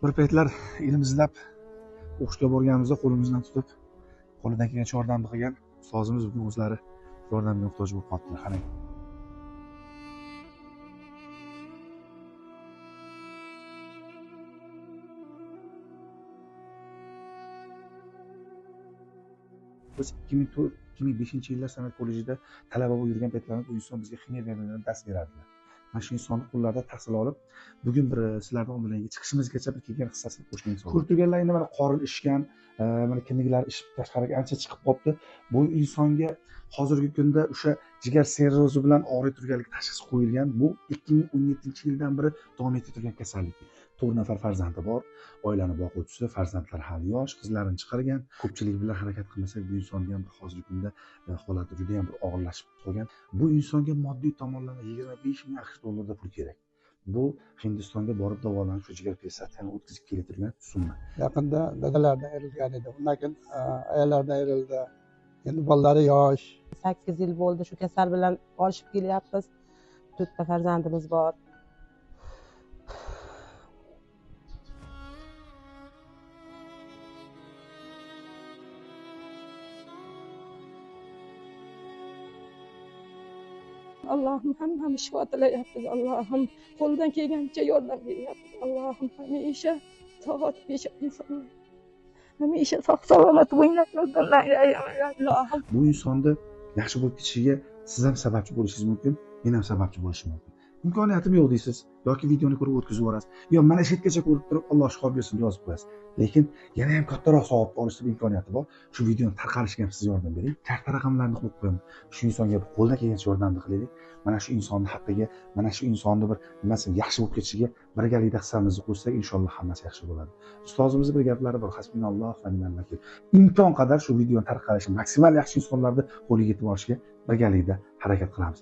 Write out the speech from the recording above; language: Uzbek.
Bir paytlar ilm izlab o'qishga borganimizda qo'limizdan tutib, qo'lidan kelgancha yordam qilgan ustozimiz bugun o'zlari yordamga muhtoj bo'lib qoldilar. Qarang. Biz 2004-2005 yillar san'at kollejida talaba bo'lib yurgan paytlarimizda bu inson bizga ximiya biologiyasidan dars berardilar. Mana shu insonni qo'llarida tahsil olib, bugun bir sizlarning oldingizga chiqishimizgacha bir kelgan hissasini qo'shgan inson. Ko'rib turganlar endi mana qorin ishgan, mana kindiklari ishib tashqariga ancha chiqib qolibdi. Bu insonga hozirgi kunda o'sha jigar sirrozi bilan og'rib turganligi tashxis qo'yilgan. Bu 2017-yildan beri davom etib turgan kasallik. 4 nafar farzandi bor, oilani boquvchisi, farzandlari hali yosh, qizlarini chiqargan. Ko'pchilik bilan harakat qilmasak, bu insonga ham bir hozirgi kunda holati juda ham bir og'irlashib qolgan. Bu insonga moddiy tomonlama 25 ming AQSh dollarida pul kerak. Bu Hindistonga borib davolanib, shu jigar operatsiyasini o'tkazib keltirgan summa. Yaqinda dadalardan ayrilgan edi. Undan keyin ayollardan ayrildi. Endi bolalari yosh. 8 yil bo'ldi shu kasal bilan olishib kelyapmiz. 4 ta farzandimiz bor. Allohim hammamiz shifo tilayapmiz. Allohim qo'ldan kelgancha yordam beryapmiz. Allohim hamisha sog'ot insonlar. Hamisha sog' salomat bo'linglar. Allohim. Bu insonni yaxshi bo'lib ketishiga siz ham sababchi bo'lishingiz mumkin, men ham sababchi bo'lishim mumkin. Imkoniyatim yo'q deysiz yoki videoni ko'rib o'tkazib yuborasiz. Yo mana shu yergacha ko'rib turib Alloh shifo bersin deb yozib qo'yasiz. Lekin yana ham kattaroq savob olishlik imkoniyati bor. Shu videoni tarqalishiga ham siz yordam bering. Karta raqamlarini qo'yib qo'yaman. Shu insonga qo'ldan kelgancha yordamni qilaylik. Mana shu insonning haqqiga, mana shu insonni bir nimasi yaxshi bo'lib ketishiga birgalikda hissamizni qo'shsak, inshaalloh hammasi yaxshi bo'ladi. Ustozimizning bir gaplari bor: hasbunalloh va ni'mal vakil. Imkon qadar shu videoni tarqalishi, maksimal yaxshi insonlarni qo'liga yetib olishiga birgalikda harakat qilamiz.